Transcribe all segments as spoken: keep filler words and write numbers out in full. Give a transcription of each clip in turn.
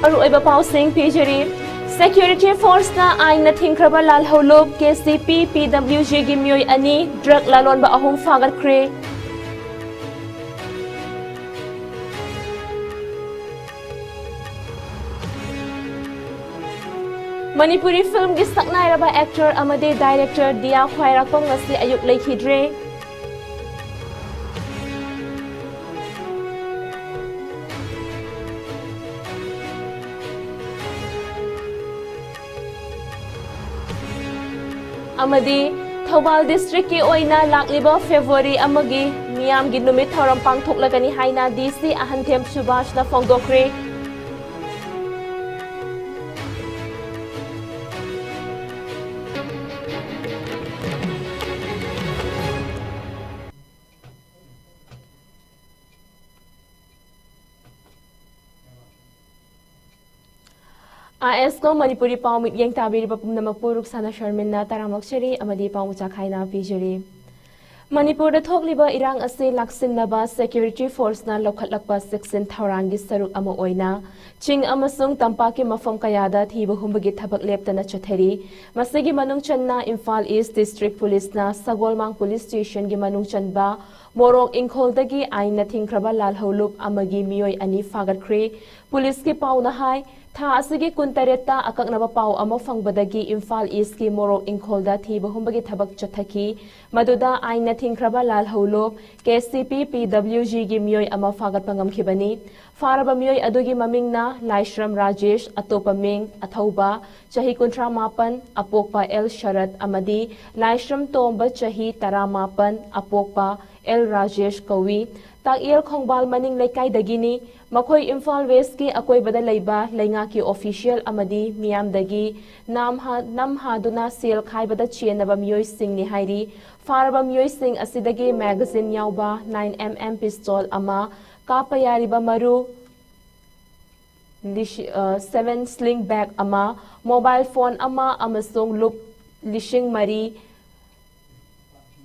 ꯃꯔꯨꯑꯣꯏꯕ ꯄꯥꯎꯁꯤꯡ ꯄꯤꯖꯔꯤ꯫ Security Forceꯅ ꯑꯥꯏꯟꯅ ꯊꯤꯡꯈ꯭ꯔꯕ ꯂꯥꯜꯍꯧꯂꯨꯞ KCP PWGꯒꯤ ꯃꯤꯑꯣꯏ ꯑꯅꯤ, drug ꯂꯂꯣꯟꯕ ꯑꯍꯨꯝ ꯐꯥꯒꯠꯈ꯭ꯔꯦ꯫ ꯃꯅꯤꯄꯨꯔꯤ filmꯒꯤ ꯁꯛꯅꯥꯏꯔꯕ actor ꯑꯃꯗꯤ director ꯗꯤꯌꯥ ꯈ꯭ꯋꯥꯏꯔꯥꯛꯄꯝ ꯉꯁꯤ ꯑꯌꯨꯛ ꯂꯩꯈꯤꯗ꯭ꯔꯦ꯫ ꯑꯃꯗꯤ ꯊꯧꯕꯥꯜ districtꯀꯤ ꯑꯣꯏꯅ ꯂꯥꯛꯂꯤꯕ February ꯑꯃꯒꯤ ꯃꯤꯌꯥꯝꯒꯤ ꯅꯨꯃꯤꯠ ꯊꯧꯔꯝ ꯄꯥꯡꯊꯣꯛꯂꯒꯅꯤ ꯍꯥꯏꯅ DC ꯑꯍꯟꯊꯦꯝ ꯁꯨꯕꯥꯁꯅ ꯐꯣꯡꯗꯣꯛꯈ꯭ꯔꯦ꯫ ISCO ꯃꯅꯤꯄꯨꯔꯤ ꯄꯥꯎ ꯃꯤꯠꯌꯦꯡ ꯇꯥꯕꯤꯔꯤꯕ ꯄꯨꯝꯅꯃꯛꯄꯨ ꯔꯨꯛꯁꯥꯅꯥ ꯁꯔꯃꯤꯟꯅ ꯇꯔꯥꯝꯅ ꯑꯣꯛꯆꯔꯤ ꯑꯃꯗꯤ ꯄꯥꯎ ꯃꯆꯥ ꯈꯥꯏꯅ ꯄꯤꯖꯔꯤ꯫ ꯃꯅꯤꯄꯨꯔꯗ ꯊꯣꯛꯂꯤꯕ ꯏꯔꯥꯡ ꯑꯁꯤ ꯂꯥꯛꯁꯤꯟꯅꯕ Security Forceꯅ ꯂꯧꯈꯠꯂꯛꯄ ꯆꯦꯛꯁꯤꯟ ꯊꯧꯔꯥꯡꯒꯤ ꯁꯔꯨꯛ ꯑꯃ ꯑꯣꯏꯅ ꯆꯤꯡ ꯑꯃꯁꯨꯡ ꯇꯝꯄꯥꯛꯀꯤ ꯃꯐꯝ ꯀꯌꯥꯗ ꯊꯤꯕ ꯍꯨꯝꯕꯒꯤ ꯊꯕꯛ ꯂꯦꯞꯇꯅ ꯆꯠꯊꯔꯤ꯫ ꯃꯁꯤꯒꯤ ꯃꯅꯨꯡ ꯆꯟꯅ ꯏꯝꯐꯥꯜ East District Policeꯅ ꯁꯒꯣꯜꯃꯥꯡ Police Stationꯒꯤ ꯃꯅꯨꯡ ꯆꯟꯕ ꯃꯣꯔꯣꯛ ꯏꯪꯈꯣꯜꯗꯒꯤ ꯑꯥꯏꯟꯅ ꯊꯤꯡꯈ꯭ꯔꯕ ꯂꯥꯜꯍꯧꯂꯨꯞ ꯑꯃꯒꯤ ꯃꯤꯑꯣꯏ ꯑꯅꯤ ꯐꯥꯒꯠꯈ꯭ꯔꯦ꯫ Policeꯀꯤ ꯄꯥꯎꯅ ꯍꯥꯏ, ꯊꯥ ꯑꯁꯤꯒꯤ ꯀꯨꯟꯇꯔꯦꯠꯇ ꯑꯀꯛꯅꯕ ꯄꯥꯎ ꯑꯃ ꯐꯪꯕꯗꯒꯤ ꯏꯝꯐꯥꯜ Eastꯀꯤ ꯃꯣꯔꯣꯛ ꯏꯪꯈꯣꯜꯗ ꯊꯤꯕ ꯍꯨꯝꯕꯒꯤ ꯊꯕꯛ ꯆꯠꯊꯈꯤ꯫ ꯃꯗꯨꯗ ꯑꯥꯏꯟꯅ ꯊꯤꯡꯈ꯭ꯔꯕ ꯂꯥꯜꯍꯧꯂꯨꯞ KCP PWGꯒꯤ ꯃꯤꯑꯣꯏ ꯑꯃ ꯐꯥꯒꯠꯄ ꯉꯝꯈꯤꯕꯅꯤ꯫ ꯐꯥꯔꯕ ꯃꯤꯑꯣꯏ ꯑꯗꯨꯒꯤ ꯃꯃꯤꯡꯅ ꯂꯥꯏꯁ꯭ꯔꯝ ꯔꯥꯖꯦꯁ, ꯑꯇꯣꯞꯄ ꯃꯤꯡ ꯑꯊꯧꯕ, ꯆꯍꯤ ꯀꯨꯟꯊ꯭ꯔꯥ ꯃꯥꯄꯟ, ꯑꯄꯣꯛꯄ ꯑꯦꯜ ꯁꯔꯠ ꯑꯃꯗꯤ ꯂꯥꯏꯁ꯭ꯔꯝ ꯇꯣꯝꯕ, ꯆꯍꯤ ꯇꯔꯥꯃꯥꯄꯟ, ꯑꯄꯣꯛꯄ ꯑꯦꯜ ꯔꯥꯖꯦꯁ ꯀꯧꯏ꯫ ꯇꯥꯛꯌꯦꯜ ꯈꯣꯡꯕꯥꯜ ꯃꯅꯤꯡ ꯂꯩꯀꯥꯏꯗꯒꯤꯅꯤ꯫ ꯃꯈꯣꯏ ꯏꯝꯐꯥꯜ Westꯀꯤ ꯑꯀꯣꯏꯕꯗ ꯂꯩꯕ ꯂꯩꯉꯥꯛꯀꯤ official ꯑꯃꯗꯤ ꯃꯤꯌꯥꯝꯗꯒꯤ ꯅꯝꯍꯥ-, ꯅꯝꯍꯥꯗꯨꯅ ꯁꯦꯜ ꯈꯥꯏꯕꯗ ꯆꯦꯟꯅꯕ ꯃꯤꯑꯣꯏꯁꯤꯡꯅꯤ ꯍꯥꯏꯔꯤ꯫ ꯐꯥꯔꯕ ꯃꯤꯑꯣꯏꯁꯤꯡ ꯑꯁꯤꯗꯒꯤ magazine ꯌꯥꯎꯕ nine MM pistol ꯑꯃ, ꯀꯥꯞꯄ ꯌꯥꯔꯤꯕ ꯃꯔꯨ ꯂꯤꯁꯤ-, ꯑ, seven sling bag ꯑꯃ, mobile phone ꯑꯃ ꯑꯃꯁꯨꯡ ꯂꯨꯞ ꯂꯤꯁꯤꯡ ꯃꯔꯤ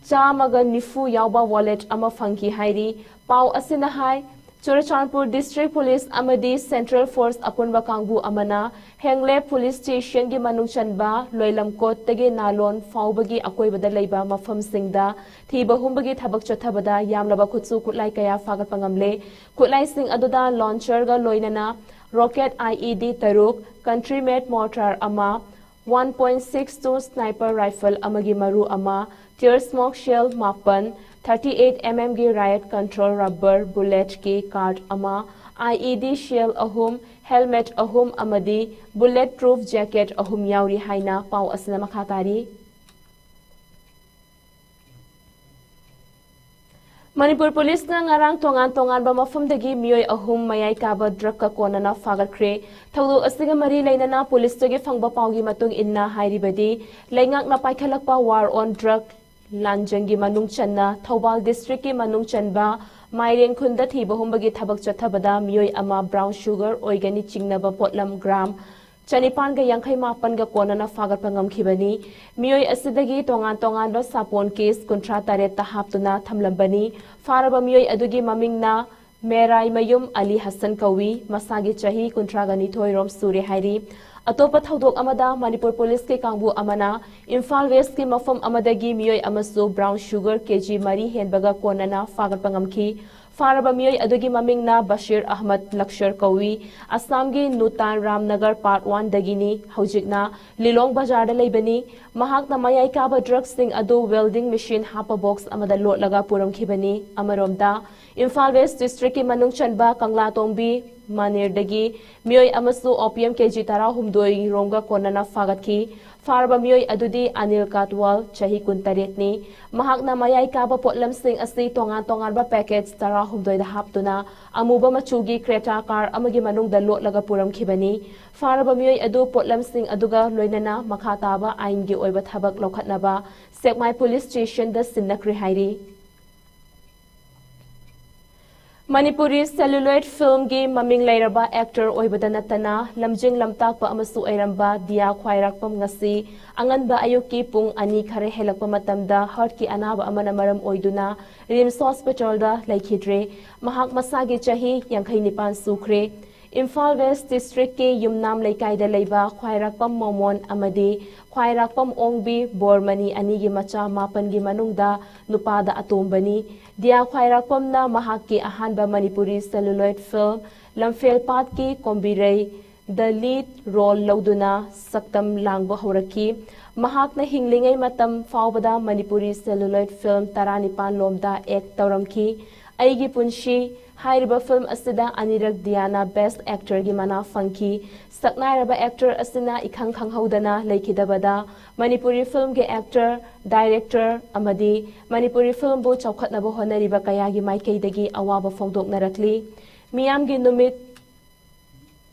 ꯆꯥꯝꯃꯒ ꯅꯤꯐꯨ ꯌꯥꯎꯕ wallet ꯑꯃ ꯐꯪꯈꯤ ꯍꯥꯏꯔꯤ꯫ ꯄꯥꯎ ꯑꯁꯤꯅ ꯍꯥꯏ, ꯆꯨꯔꯆꯥꯟꯄꯨꯔ District Police ꯑꯃꯗꯤ Central Force ꯑꯄꯨꯟꯕ ꯀꯥꯡꯕꯨ ꯑꯃꯅ ꯍꯦꯡꯂꯦꯞ Police Station ꯒꯤ ꯃꯅꯨꯡ ꯆꯟꯕ ꯂꯣꯏꯂꯝꯀꯣꯠꯇꯒꯤ ꯅꯥꯂꯣꯟ ꯐꯥꯎꯕꯒꯤ ꯑꯀꯣꯏꯕꯗ ꯂꯩꯕ ꯃꯐꯝꯁꯤꯡꯗ ꯊꯤꯕ ꯍꯨꯝꯕꯒꯤ ꯊꯕꯛ ꯆꯠꯊꯕꯗ ꯌꯥꯝꯂꯕ ꯈꯨꯠꯁꯨ ꯈꯨꯠꯂꯥꯏ ꯀꯌꯥ ꯐꯥꯒꯠꯄ ꯉꯝꯂꯦ꯫ ꯈꯨꯠꯂꯥꯏꯁꯤꯡ ꯑꯗꯨꯗ launcher ꯒ ꯂꯣꯏꯅꯅ rocket I E D ꯇꯔꯨꯛ, country made mortar ꯑꯃ, one point six two sniper rifle ꯑꯃꯒꯤ ꯃꯔꯨ ꯑꯃ, tear smoke shell ꯃꯥꯄꯟ, thirty eight M M ꯒꯤ riot control rubber bullet ꯀꯤ card ꯑꯃ, I E D shell ꯑꯍꯨꯝ, helmet ꯑꯍꯨꯝ ꯑꯃꯗꯤ bullet proof jacket ꯑꯍꯨꯝ ꯌꯥꯎꯔꯤ ꯍꯥꯏꯅ ꯄꯥꯎ ꯑꯁꯤꯅ ꯃꯈꯥ ꯇꯥꯔꯤ꯫ ꯃꯅꯤꯄꯨꯔ ꯄꯨꯂꯤꯁꯅ ꯉꯔꯥꯡ ꯇꯣꯉꯥꯟ ꯇꯣꯉꯥꯟꯕ ꯃꯐꯝꯗꯒꯤ ꯃꯤꯑꯣꯏ ꯑꯍꯨꯝ ꯃꯌꯥꯏ ꯀꯥꯕ drug ꯀ ꯀꯣꯟꯅꯅ ꯐꯥꯒꯠꯈ꯭ꯔꯦ꯫ ꯊꯧꯗꯣꯛ ꯑꯁꯤꯒ ꯃꯔꯤ ꯂꯩꯅꯅ ꯄꯨꯂꯤꯁꯇꯒꯤ ꯐꯪꯕ ꯄꯥꯎꯒꯤ ꯃꯇꯨꯡ ꯏꯟꯅ ꯍꯥꯏꯔꯤꯕꯗꯤ, ꯂꯩꯉꯥꯛꯅ ꯄꯥꯏꯈꯠꯂꯛꯄ war on drug ꯂꯥꯟꯖꯪꯒꯤ ꯃꯅꯨꯡ ꯆꯟꯅ ꯊꯧꯕꯥꯜ district ꯀꯤ ꯃꯅꯨꯡ ꯆꯟꯕ ꯃꯥꯏꯔꯦꯟ ꯈꯨꯟꯗ ꯊꯤꯕ ꯍꯨꯝꯕꯒꯤ ꯊꯕꯛ ꯆꯠꯊꯕꯗ ꯃꯤꯑꯣꯏ ꯑꯃ brown sugar ꯑꯣꯏꯒꯅꯤ ꯆꯤꯡꯅꯕ ꯄꯣꯠꯂꯝ gram ꯆꯅꯤꯄꯥꯟꯒ ꯌꯥꯡꯈꯩ ꯃꯥꯄꯟꯒ ꯀꯣꯟꯅꯅ ꯐꯥꯒꯠꯄ ꯉꯝꯈꯤꯕꯅꯤ꯫ ꯃꯤꯑꯣꯏ ꯑꯁꯤꯗꯒꯤ ꯇꯣꯉꯥꯟ ꯇꯣꯉꯥꯟꯕ ꯁꯥꯄꯣꯟ case ꯀꯨꯟꯊ꯭ꯔꯥ ꯇꯔꯦꯠꯇ ꯍꯥꯞꯇꯨꯅ ꯊꯝꯂꯝꯕꯅꯤ꯫ ꯐꯥꯔꯕ ꯃꯤꯑꯣꯏ ꯑꯗꯨꯒꯤ ꯃꯃꯤꯡꯅ ꯃꯦꯔꯥꯏꯃꯌꯨꯝ ꯑꯂꯤ ꯍꯁꯟ ꯀꯧꯏ, ꯃꯁꯥꯒꯤ ꯆꯍꯤ ꯀꯨꯟꯊ꯭ꯔꯥꯒ ꯅꯤꯊꯣꯏ ꯔꯣꯝ ꯁꯨꯔꯦ ꯍꯥꯏꯔꯤ꯫ ꯑꯇꯣꯞꯄ ꯊꯧꯗꯣꯛ ꯑꯃꯗ ꯃꯅꯤꯄꯨꯔ ꯄꯨꯂꯤꯁꯀꯤ ꯀꯥꯡꯕꯨ ꯑꯃꯅ ꯏꯝꯐꯥꯜ West ꯀꯤ ꯃꯐꯝ ꯑꯃꯗꯒꯤ ꯃꯤꯑꯣꯏ ꯑꯃꯁꯨ brown sugar K G ꯃꯔꯤ ꯍꯦꯟꯕꯒ ꯀꯣꯟꯅꯅ ꯐꯥꯒꯠꯄ ꯉꯝꯈꯤ꯫ ꯐꯥꯔꯕ ꯃꯤꯑꯣꯏ ꯑꯗꯨꯒꯤ ꯃꯃꯤꯡꯅ ꯕꯁꯤꯔ ꯑꯍꯃꯗ ꯂꯛꯁꯔ ꯀꯧꯏ꯫ ꯑꯁꯥꯝꯒꯤ ꯅꯨꯇꯥꯟ ꯔꯥꯝꯅꯒꯔ Part One ꯗꯒꯤꯅꯤ꯫ ꯍꯧꯖꯤꯛꯅ ꯂꯤꯂꯣꯡ ꯕꯖꯥꯔꯗ ꯂꯩꯕꯅꯤ꯫ ꯃꯍꯥꯛꯅ ꯃꯌꯥꯏ ꯀꯥꯕ drug ꯁꯤꯡ ꯑꯗꯨ welding machine ꯍꯥꯞꯄ box ꯑꯃꯗ ꯂꯣꯠꯂꯒ ꯄꯨꯔꯝꯈꯤꯕꯅꯤ꯫ ꯑꯃꯔꯣꯝꯗ, ꯏꯝꯐꯥꯜ West district ꯀꯤ ꯃꯅꯨꯡ ꯆꯟꯕ ꯀꯪꯂꯥꯇꯣꯡꯕꯤ ꯃꯅꯤꯔꯗꯒꯤ ꯃꯤꯑꯣꯏ ꯑꯃꯁꯨ opium K G ꯇꯔꯥꯍꯨꯝꯗꯣꯏ ꯔꯣꯝꯒ ꯀꯣꯟꯅꯅ ꯐꯥꯒꯠꯈꯤ꯫ ꯐꯥꯔꯕ ꯃꯤꯑꯣꯏ ꯑꯗꯨꯗꯤ ꯑꯅꯤꯜ ꯀꯥꯠꯋꯥꯜ, ꯆꯍꯤ ꯀꯨꯟꯇꯔꯦꯠꯅꯤ꯫ ꯃꯍꯥꯛꯅ ꯃꯌꯥꯏ ꯀꯥꯕ ꯄꯣꯠꯂꯝꯁꯤꯡ ꯑꯁꯤ ꯇꯣꯉꯥꯟ ꯇꯣꯉꯥꯟꯕ package ꯇꯔꯥꯍꯨꯝꯗꯣꯏꯗ ꯍꯥꯞꯇꯨꯅ ꯑꯃꯨꯕ ꯃꯆꯨꯒꯤ Creta car ꯑꯃꯒꯤ ꯃꯅꯨꯡꯗ ꯂꯣꯠꯂꯒ ꯄꯨꯔꯝꯈꯤꯕꯅꯤ꯫ ꯐꯥꯔꯕ ꯃꯤꯑꯣꯏ ꯑꯗꯨ ꯄꯣꯠꯂꯝꯁꯤꯡ ꯑꯗꯨꯒ ꯂꯣꯏꯅꯅ ꯃꯈꯥ ꯇꯥꯕ ꯑꯥꯏꯟꯒꯤ ꯑꯣꯏꯕ ꯊꯕꯛ ꯂꯧꯈꯠꯅꯕ ꯁꯦꯛꯃꯥꯏ police station ꯗ ꯁꯤꯟꯅꯈ꯭ꯔꯦ ꯍꯥꯏꯔꯤ꯫ ꯃꯅꯤꯄꯨꯔꯤ celluloid filmꯒꯤ ꯃꯃꯤꯡ ꯂꯩꯔꯕ actor ꯑꯣꯏꯕꯗ ꯅꯠꯇꯅ ꯂꯝꯖꯤꯡ ꯂꯝꯇꯥꯛꯄ ꯑꯃꯁꯨ ꯑꯣꯏꯔꯝꯕ ꯗꯤꯌꯥ ꯈ꯭ꯋꯥꯏꯔꯥꯛꯄꯝ ꯉꯁꯤ ꯑꯉꯟꯕ ꯑꯌꯨꯛꯀꯤ ꯄꯨꯡ ꯑꯅꯤ ꯈꯔ ꯍꯦꯜꯂꯛꯄ ꯃꯇꯝꯗ heartꯀꯤ ꯑꯅꯥꯕ ꯑꯃꯅ ꯃꯔꯝ ꯑꯣꯏꯗꯨꯅ RIMS hospitalꯗ ꯂꯩꯈꯤꯗ꯭ꯔꯦ꯫ ꯃꯍꯥꯛ ꯃꯁꯥꯒꯤ ꯆꯍꯤ ꯌꯥꯡꯈꯩ ꯅꯤꯄꯥꯟ ꯁꯨꯈ꯭ꯔꯦ꯫ ꯏꯝꯐꯥꯜ West districtꯀꯤ ꯌꯨꯝꯅꯥꯝ ꯂꯩꯀꯥꯏꯗ ꯂꯩꯕ ꯈ꯭ꯋꯥꯏꯔꯥꯛꯄꯝ ꯃꯣꯃꯣꯟ ꯑꯃꯗꯤ ꯈ꯭ꯋꯥꯏꯔꯥꯛꯄꯝ ꯑꯣꯡꯕꯤ ꯕꯣꯔꯃꯅꯤ ꯑꯅꯤꯒꯤ ꯃꯆꯥ ꯃꯥꯄꯟꯒꯤ ꯃꯅꯨꯡꯗ ꯅꯨꯄꯥꯗ ꯑꯇꯣꯝꯕꯅꯤ꯫ ꯗꯤꯌꯥ ꯈ꯭ꯋꯥꯏꯔꯥꯛꯄꯝꯅ ꯃꯍꯥꯛꯀꯤ ꯑꯍꯥꯟꯕ Manipuri celluloid film ꯂꯝꯐꯦꯜ ꯄꯥꯠꯀꯤ Kombirei The Lead role ꯂꯧꯗꯨꯅ ꯁꯛꯇꯝ ꯂꯥꯡꯕ ꯍꯧꯔꯛꯈꯤ꯫ ꯃꯍꯥꯛꯅ ꯍꯤꯡꯂꯤꯉꯩ ꯃꯇꯝ ꯐꯥꯎꯕꯗ ꯃꯅꯤꯄꯨꯔꯤ celluloid film ꯇꯔꯥꯅꯤꯄꯥꯟ ꯂꯣꯝꯗ act ꯇꯧꯔꯝꯈꯤ꯫ ꯑꯩꯒꯤ ꯄꯨꯟꯁꯤ ꯍꯥꯏꯔꯤꯕ film ꯑꯁꯤꯗ ꯑꯅꯤꯔꯛ ꯗꯤꯌꯥꯅ Best Actorꯒꯤ ꯃꯅꯥ ꯐꯪꯈꯤ꯫ ꯁꯛꯅꯥꯏꯔꯕ actor ꯑꯁꯤꯅ ꯏꯈꯪ ꯈꯪꯍꯧꯗꯅ ꯂꯩꯈꯤꯗꯕꯗ ꯃꯅꯤꯄꯨꯔꯤ filmꯒꯤ actor, director ꯑꯃꯗꯤ ꯃꯅꯤꯄꯨꯔꯤ filmꯕꯨ ꯆꯥꯎꯈꯠꯅꯕ ꯍꯣꯠꯅꯔꯤꯕ ꯀꯌꯥꯒꯤ ꯃꯥꯏꯀꯩꯗꯒꯤ ꯑꯋꯥꯕ ꯐꯣꯡꯗꯣꯛꯅꯔꯛꯂꯤ꯫ ꯃꯤꯌꯥꯝꯒꯤ ꯅꯨꯃꯤꯠ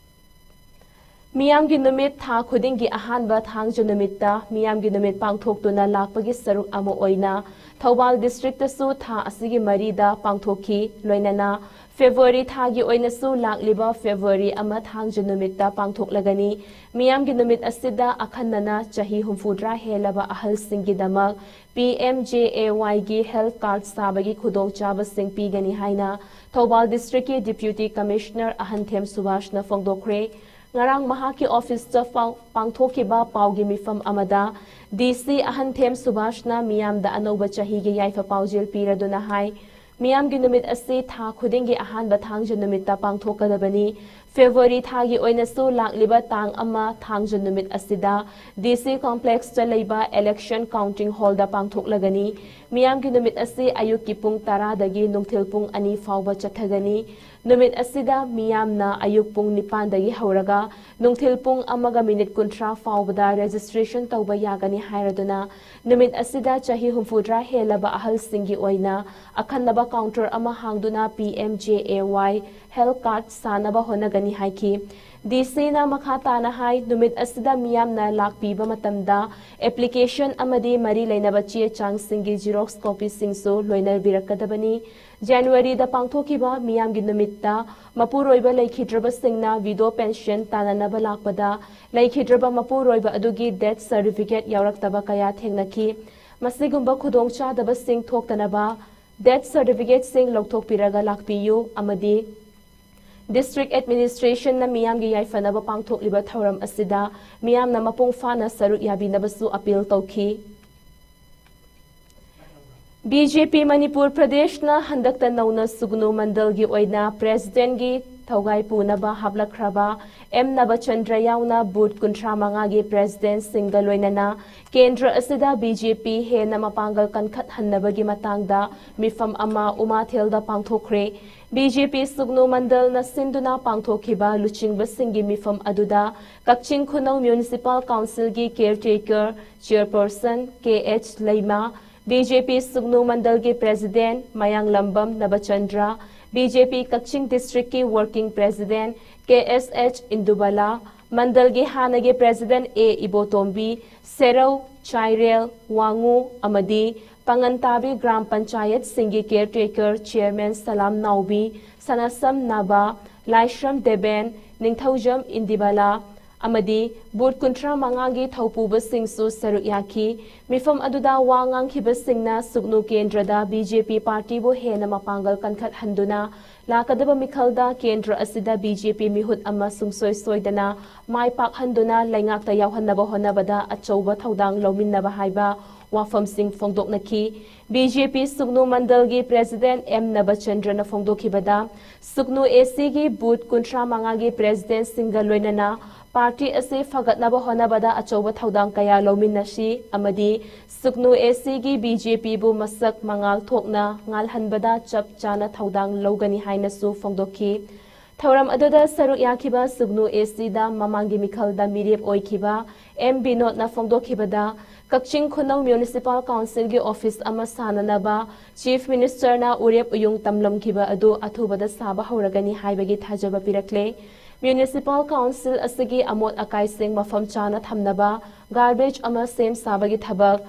ꯃꯤꯌꯥꯝꯒꯤ ꯅꯨꯃꯤꯠ ꯊꯥ ꯈꯨꯗꯤꯡꯒꯤ ꯑꯍꯥꯟꯕ ꯊꯥꯡꯖ ꯅꯨꯃꯤꯠꯇ ꯃꯤꯌꯥꯝꯒꯤ ꯅꯨꯃꯤꯠ ꯄꯥꯡꯊꯣꯛꯇꯨꯅ ꯂꯥꯛꯄꯒꯤ ꯁꯔꯨꯛ ꯑꯃ ꯑꯣꯏꯅ ꯊꯧꯕꯥꯜ districtꯇꯁꯨ ꯊꯥ ꯑꯁꯤꯒꯤ ꯃꯔꯤꯗ ꯄꯥꯡꯊꯣꯛꯈꯤ꯫ ꯂꯣꯏꯅꯅ February ꯊꯥꯒꯤ ꯑꯣꯏꯅꯁꯨ ꯂꯥꯛꯂꯤꯕ February ꯑꯃ ꯊꯥꯡꯖ ꯅꯨꯃꯤꯠꯇ ꯄꯥꯡꯊꯣꯛꯂꯒꯅꯤ꯫ ꯃꯤꯌꯥꯝꯒꯤ ꯅꯨꯃꯤꯠ ꯑꯁꯤꯗ ꯑꯈꯟꯅꯅ ꯆꯍꯤ ꯍꯨꯝꯐꯨꯇꯔꯥ ꯍꯦꯜꯂꯕ ꯑꯍꯜꯁꯤꯡꯒꯤꯗꯃꯛ PMJAYꯒꯤ health card ꯁꯥꯕꯒꯤ ꯈꯨꯗꯣꯡꯆꯥꯕꯁꯤꯡ ꯄꯤꯒꯅꯤ ꯍꯥꯏꯅ ꯊꯧꯕꯥꯜ districtꯀꯤ Deputy Commissioner ꯑꯍꯟꯊꯦꯝ ꯁꯨꯕꯥꯁꯅ ꯐꯣꯡꯗꯣꯛꯈ꯭ꯔꯦ꯫ ꯉꯔꯥꯡ ꯃꯍꯥꯛꯀꯤ officeꯇ ꯄꯥꯡ-, ꯄꯥꯡꯊꯣꯛꯈꯤꯕ ꯄꯥꯎꯒꯤ ꯃꯤꯐꯝ ꯑꯃꯗ DC ꯑꯍꯟꯊꯦꯝ ꯁꯨꯕꯥꯁꯅ ꯃꯤꯌꯥꯝꯗ ꯑꯅꯧꯕ ꯆꯍꯤꯒꯤ ꯌꯥꯏꯐ ꯄꯥꯎꯖꯦꯜ ꯄꯤꯔꯗꯨꯅ ꯍꯥꯏ, ꯃꯤꯌꯥꯝꯒꯤ ꯅꯨꯃꯤꯠ ꯑꯁꯤ ꯊꯥ ꯈꯨꯗꯤꯡꯒꯤ ꯑꯍꯥꯟꯕ ꯊꯥꯡꯖ ꯅꯨꯃꯤꯠꯇ ꯄꯥꯡꯊꯣꯛꯀꯗꯕꯅꯤ꯫ February ꯊꯥꯒꯤ ꯑꯣꯏꯅꯁꯨ ꯂꯥꯛꯂꯤꯕ ꯇꯥꯡ ꯑꯃ ꯊꯥꯡꯖ ꯅꯨꯃꯤꯠ ꯑꯁꯤꯗ DC complexꯇ ꯂꯩꯕ election counting hallꯗ ꯄꯥꯡꯊꯣꯛꯂꯒꯅꯤ꯫ ꯃꯤꯌꯥꯝꯒꯤ ꯅꯨꯃꯤꯠ ꯑꯁꯤ ꯑꯌꯨꯛꯀꯤ ꯄꯨꯡ ꯇꯔꯥꯗꯒꯤ ꯅꯨꯡꯊꯤꯜ ꯄꯨꯡ ꯑꯅꯤ ꯐꯥꯎꯕ ꯆꯠꯊꯒꯅꯤ꯫ ꯅꯨꯃꯤꯠ ꯑꯁꯤꯗ ꯃꯤꯌꯥꯝꯅ ꯑꯌꯨꯛ ꯄꯨꯡ ꯅꯤꯄꯥꯟꯗꯒꯤ ꯍꯧꯔꯒ ꯅꯨꯡꯊꯤꯜ ꯄꯨꯡ ꯑꯃꯒ minute ꯀꯨꯟꯊ꯭ꯔꯥ ꯐꯥꯎꯕꯗ registration ꯇꯧꯕ ꯌꯥꯒꯅꯤ ꯍꯥꯏꯔꯗꯨꯅ ꯅꯨꯃꯤꯠ ꯑꯁꯤꯗ ꯆꯍꯤ ꯍꯨꯝꯐꯨꯇꯔꯥ ꯍꯦꯜꯂꯕ ꯑꯍꯜꯁꯤꯡꯒꯤ ꯑꯣꯏꯅ ꯑꯈꯟꯅꯕ counter ꯑꯃ ꯍꯥꯡꯗꯨꯅ PMJAY health card ꯁꯥꯅꯕ ꯍꯣꯠꯅꯒꯅꯤ ꯍꯥꯏꯈꯤ꯫ ꯗꯤ ꯁꯤꯅ ꯃꯈꯥ ꯇꯥꯅ ꯍꯥꯏ, ꯅꯨꯃꯤꯠ ꯑꯁꯤꯗ ꯃꯤꯌꯥꯝꯅ ꯂꯥꯛꯄꯤꯕ ꯃꯇꯝꯗ application ꯑꯃꯗꯤ ꯃꯔꯤ ꯂꯩꯅꯕ ꯆꯦ ꯆꯥꯡꯁꯤꯡꯒꯤ Xerox copyꯁꯤꯡꯁꯨ ꯂꯣꯏꯅꯕꯤꯔꯛꯀꯗꯕꯅꯤ꯫ ꯖꯅꯋꯥꯔꯤꯗ ꯄꯥꯡꯊꯣꯛꯈꯤꯕ ꯃꯤꯌꯥꯝꯒꯤ ꯅꯨꯃꯤꯠꯇ ꯃꯄꯨꯔꯣꯏꯕ ꯂꯩꯈꯤꯗ꯭ꯔꯕꯁꯤꯡꯅ widow pension ꯇꯥꯟꯅꯅꯕ ꯂꯥꯛꯄꯗ ꯂꯩꯈꯤꯗ꯭ꯔꯕ ꯃꯄꯨꯔꯣꯏꯕ ꯑꯗꯨꯒꯤ death certificate ꯌꯥꯎꯔꯛꯇꯕ ꯀꯌꯥ ꯊꯦꯡꯅꯈꯤ꯫ ꯃꯁꯤꯒꯨꯝꯕ ꯈꯨꯗꯣꯡꯆꯥꯗꯕꯁꯤꯡ ꯊꯣꯛꯇꯅꯕ death certificateꯁꯤꯡ ꯂꯧꯊꯣꯛꯄꯤꯔꯒ ꯂꯥꯛꯄꯤꯌꯨ ꯑꯃꯗꯤ District administrationꯅ ꯃꯤꯌꯥꯝꯒꯤ ꯌꯥꯏꯐꯅꯕ ꯄꯥꯡꯊꯣꯛꯂꯤꯕ ꯊꯧꯔꯝ ꯑꯁꯤꯗ ꯃꯤꯌꯥꯝꯅ ꯃꯄꯨꯡ ꯐꯥꯅ ꯁꯔꯨꯛ ꯌꯥꯕꯤꯅꯕꯁꯨ appeal ꯇꯧꯈꯤ꯫ ꯕꯤ ꯖꯦ ꯄꯤ ꯃꯅꯤꯄꯨꯔ ꯄ꯭ꯔꯗꯦꯁꯅ ꯍꯟꯗꯛꯇ ꯅꯧꯅ ꯁꯨꯒꯅꯨ ꯃꯟꯗꯜꯒꯤ ꯑꯣꯏꯅ presidentꯀꯤ ꯊꯧꯒꯥꯏ ꯄꯨꯅꯕ ꯍꯥꯞꯂꯛꯈ꯭ꯔꯕ ꯑꯦꯝ ꯅꯕꯆꯟꯗ꯭ꯔ ꯌꯥꯎꯅ booth ꯀꯨꯟꯊ꯭ꯔꯥ ꯃꯉꯥꯒꯤ presidentꯁꯤꯡꯒ ꯂꯣꯏꯅꯅ ꯀꯦꯟꯗ꯭ꯔ ꯑꯁꯤꯗ ꯕꯤ ꯖꯦ ꯄꯤ ꯍꯦꯟꯅ ꯃꯄꯥꯡꯒꯜ ꯀꯟꯈꯠꯍꯟꯅꯕꯒꯤ ꯃꯇꯥꯡꯗ ꯃꯤꯐꯝ ꯑꯃ ꯎꯃꯥꯊꯦꯜꯗ ꯄꯥꯡꯊꯣꯛꯈ꯭ꯔꯦ꯫ ꯕꯤ ꯖꯦ ꯄꯤ ꯁꯨꯒꯅꯨ ꯃꯟꯗꯜꯅ ꯁꯤꯟꯗꯨꯅ ꯄꯥꯡꯊꯣꯛꯈꯤꯕ ꯂꯨꯆꯤꯡꯕꯁꯤꯡꯒꯤ ꯃꯤꯐꯝ ꯑꯗꯨꯗ ꯀꯛꯆꯤꯡ ꯈꯨꯅꯧ Municipal Councilꯒꯤ caretaker chairperson ꯀꯦ ꯑꯩꯆ ꯂꯩꯃ, ꯕꯤ ꯖꯦ ꯄꯤ ꯁꯨꯒꯅꯨ ꯃꯟꯗꯜꯒꯤ president ꯃꯌꯥꯡꯂꯝꯕꯝ ꯅꯕꯆꯟꯗ꯭ꯔ, ꯕꯤ ꯖꯦ ꯄꯤ ꯀꯛꯆꯤꯡ districtꯀꯤ working president ꯀꯦ ꯑꯦꯁ ꯑꯩꯆ ꯏꯟꯗꯨꯕꯂꯥ, ꯃꯟꯗꯜꯒꯤ ꯍꯥꯟꯅꯒꯤ president ꯑꯦ ꯏꯕꯣꯇꯣꯝꯕꯤ, ꯁꯦꯔꯧ, ꯆꯥꯏꯔꯦꯜ, ꯋꯥꯉꯨ ꯑꯃꯗꯤ ꯄꯥꯉꯟꯇꯥꯕꯤ ꯒ꯭ꯔꯥꯝ ꯄꯟꯆꯥꯌꯠꯁꯤꯡꯒꯤ caretaker chairman ꯁꯂꯥꯝ ꯅꯥꯎꯕꯤ, ꯁꯅꯥꯁꯝ ꯅꯥꯕꯥ, ꯂꯥꯏꯁ꯭ꯔꯝ ꯗꯦꯕꯦꯟ, ꯅꯤꯡꯊꯧꯖꯝ ꯏꯟꯗꯤꯕꯂꯥ ꯑꯃꯗꯤ booth ꯀꯨꯟꯊ꯭ꯔꯥ ꯃꯉꯥꯒꯤ ꯊꯧꯄꯨꯕꯁꯤꯡꯁꯨ ꯁꯔꯨꯛ ꯌꯥꯈꯤ꯫ ꯃꯤꯐꯝ ꯑꯗꯨꯗ ꯋꯥ ꯉꯥꯡꯈꯤꯕꯁꯤꯡꯅ ꯁꯨꯒꯅꯨ ꯀꯦꯟꯗ꯭ꯔꯗ ꯕꯤ ꯖꯦ ꯄꯤ partyꯕꯨ ꯍꯦꯟꯅ ꯃꯄꯥꯡꯒꯜ ꯀꯟꯈꯠꯍꯟꯗꯨꯅ ꯂꯥꯛꯀꯗꯕ ꯃꯤꯈꯜꯗ ꯀꯦꯟꯗ꯭ꯔ ꯑꯁꯤꯗ ꯕꯤ ꯖꯦ ꯄꯤ ꯃꯤꯍꯨꯠ ꯑꯃ ꯁꯨꯡꯁꯣꯏ ꯁꯣꯏꯗꯅ ꯃꯥꯏ ꯄꯥꯛꯍꯟꯗꯨꯅ ꯂꯩꯉꯥꯛꯇ ꯌꯥꯎꯍꯟꯅꯕ ꯍꯣꯠꯅꯕꯗ ꯑꯆꯧꯕ ꯊꯧꯗꯥꯡ ꯂꯧꯃꯤꯟꯅꯕ ꯍꯥꯏꯕ ꯋꯥꯐꯝꯁꯤꯡ ꯐꯣꯡꯗꯣꯛꯅꯈꯤ꯫ ꯕꯤ ꯖꯦ ꯄꯤ ꯁꯨꯒꯅꯨ ꯃꯟꯗꯜꯒꯤ president ꯑꯦꯝ ꯅꯕꯆꯟꯗ꯭ꯔꯅ ꯐꯣꯡꯗꯣꯛꯈꯤꯕꯗ, ꯁꯨꯒꯅꯨ ꯑꯦ ꯁꯤꯒꯤ booth ꯀꯨꯟꯊ꯭ꯔꯥ ꯃꯉꯥꯒꯤ presidentꯁꯤꯡꯒ ꯂꯣꯏꯅꯅ party ꯑꯁꯤ ꯐꯒꯠꯅꯕ ꯍꯣꯠꯅꯕꯗ ꯑꯆꯧꯕ ꯊꯧꯗꯥꯡ ꯀꯌꯥ ꯂꯧꯃꯤꯟꯅꯁꯤ ꯑꯃꯗꯤ ꯁꯨꯒꯅꯨ ꯑꯦ ꯁꯤꯒꯤ ꯕꯤ ꯖꯦ ꯄꯤꯕꯨ ꯃꯁꯛ ꯃꯉꯥꯜ ꯊꯣꯛꯅ ꯉꯥꯜꯍꯟꯕꯗ ꯆꯞ ꯆꯥꯅ ꯊꯧꯗꯥꯡ ꯂꯧꯒꯅꯤ ꯍꯥꯏꯅꯁꯨ ꯐꯣꯡꯗꯣꯛꯈꯤ꯫ ꯊꯧꯔꯝ ꯑꯗꯨꯗ ꯁꯔꯨꯛ ꯌꯥꯈꯤꯕ ꯁꯨꯒꯅꯨ ꯑꯦ ꯁꯤꯗ ꯃꯃꯥꯡꯒꯤ ꯃꯤꯈꯜꯗ ꯃꯤꯔꯦꯞ ꯑꯣꯏꯈꯤꯕ ꯑꯦꯝ ꯕꯤꯅꯣꯗꯅ ꯐꯣꯡꯗꯣꯛꯈꯤꯕꯗ, ꯀꯛꯆꯤꯡ ꯈꯨꯅꯧ Municipal Councilꯒꯤ office ꯑꯃ ꯁꯥꯅꯅꯕ Chief Ministerꯅ ꯎꯔꯦꯞ ꯎꯌꯨꯡ ꯇꯝꯂꯝꯈꯤꯕ ꯑꯗꯨ ꯑꯊꯨꯕꯗ ꯁꯥꯕ ꯍꯧꯔꯒꯅꯤ ꯍꯥꯏꯕꯒꯤ ꯊꯥꯖꯕ ꯄꯤꯔꯛꯂꯦ꯫ Municipal Council ꯑꯁꯤꯒꯤ ꯑꯃꯣꯠ ꯑꯀꯥꯏꯁꯤꯡ ꯃꯐꯝ ꯆꯥꯅ ꯊꯝꯅꯕ garbage ꯑꯃ ꯁꯦꯝ ꯁꯥꯕꯒꯤ ꯊꯕꯛ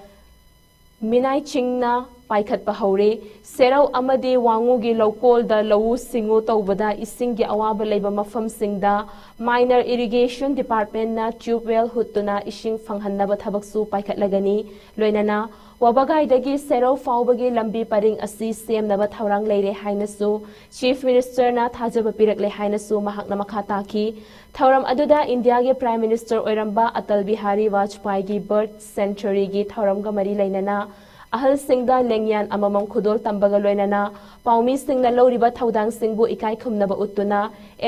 ꯃꯤꯅꯥꯏ ꯆꯤꯡꯅ ꯄꯥꯏꯈꯠꯄ ꯍꯧꯔꯦ꯫ ꯁꯦꯔꯧ ꯑꯃꯗꯤ ꯋꯥꯉꯨꯒꯤ ꯂꯧꯀꯣꯜꯗ ꯂꯧꯎ ꯁꯤꯡꯎ ꯇꯧꯕꯗ ꯏꯁꯤꯡꯒꯤ ꯑꯋꯥꯕ ꯂꯩꯕ ꯃꯐꯝꯁꯤꯡꯗ Minor Irrigation Departmentꯅ tube well ꯍꯨꯠꯇꯨꯅ ꯏꯁꯤꯡ ꯐꯪꯍꯟꯅꯕ ꯊꯕꯛꯁꯨ ꯄꯥꯏꯈꯠꯂꯒꯅꯤ꯫ ꯂꯣꯏꯅꯅ ꯋꯥꯕꯒꯥꯏꯗꯒꯤ ꯁꯦꯔꯧ ꯐꯥꯎꯕꯒꯤ ꯂꯝꯕꯤ ꯄꯔꯤꯡ ꯑꯁꯤ ꯁꯦꯝꯅꯕ ꯊꯧꯔꯥꯡ ꯂꯩꯔꯦ ꯍꯥꯏꯅꯁꯨ Chief Ministerꯅ ꯊꯥꯖꯕ ꯄꯤꯔꯛꯂꯦ ꯍꯥꯏꯅꯁꯨ ꯃꯍꯥꯛꯅ ꯃꯈꯥ ꯇꯥꯈꯤ꯫ ꯊꯧꯔꯝ ꯑꯗꯨꯗ ꯏꯟꯗꯤꯌꯥꯒꯤ Prime Minister ꯑꯣꯏꯔꯝꯕ ꯑꯇꯜ ꯕꯤꯍꯥꯔꯤ ꯋꯥꯖꯄꯥꯏꯒꯤ birth centenaryꯒꯤ ꯊꯧꯔꯝꯒ ꯃꯔꯤ ꯂꯩꯅꯅ ꯑꯍꯜꯁꯤꯡꯗ ꯂꯦꯡꯌꯥꯟ ꯑꯃꯃꯝ ꯈꯨꯗꯣꯜ ꯇꯝꯕꯒ ꯂꯣꯏꯅꯅ ꯄꯥꯎꯃꯤꯁꯤꯡꯅ ꯂꯧꯔꯤꯕ ꯊꯧꯗꯥꯡꯁꯤꯡꯕꯨ ꯏꯀꯥꯏ ꯈꯨꯝꯅꯕ ꯎꯠꯇꯨꯅ